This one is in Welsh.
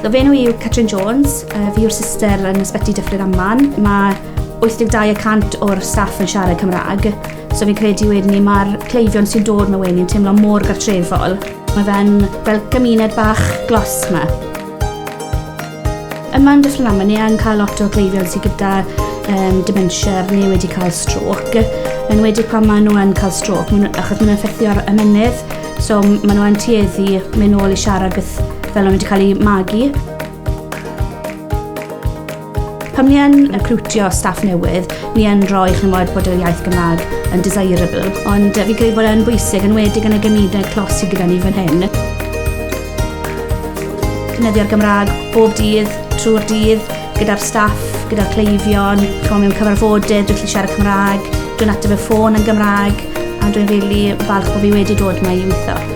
Fy enw i yw Catrin Jones, fi yw'r sister yn Ysbyty Dyffryn Aman. Mae 82 y cant o'r staff yn siarad Cymraeg, so fi'n credu wedyn ni mae'r cleifion sy'n dod 'ma wedyn ni'n teimlo mor gartrefol. Mae fe'n fel gymuned bach glos 'ma. Yma yn Dyffryn Aman ni yn cael lot o gleifion sydd gyda um, dementia neu wedi cael stroke. Yn wedi pan maen nhw yn cael stroke, maen nhw, achos maen nhw'n effeithio ar ymennydd, so maen nhw yn tueddu mynd nôl i siarad beth fel o'n nhw wedi cael eu magu. Pan ni yn recrwtio staff newydd, ni yn rhoi chymod bod yr iaith Gymraeg yn desirable, ond fi'n credu bod e'n bwysig, yn enwedig yn y gymuned clos sydd gyda ni fan hyn. Defnyddio'r Gymraeg bob dydd, trwy'r dydd, gyda'r staff, gyda'r cleifion, chymod mewn cyfarfodydd, dwi'n gallu siarad Cymraeg, dwi'n ateb y ffôn yn Gymraeg, a dwi'n rili falch bod fi wedi dod yma i weithio.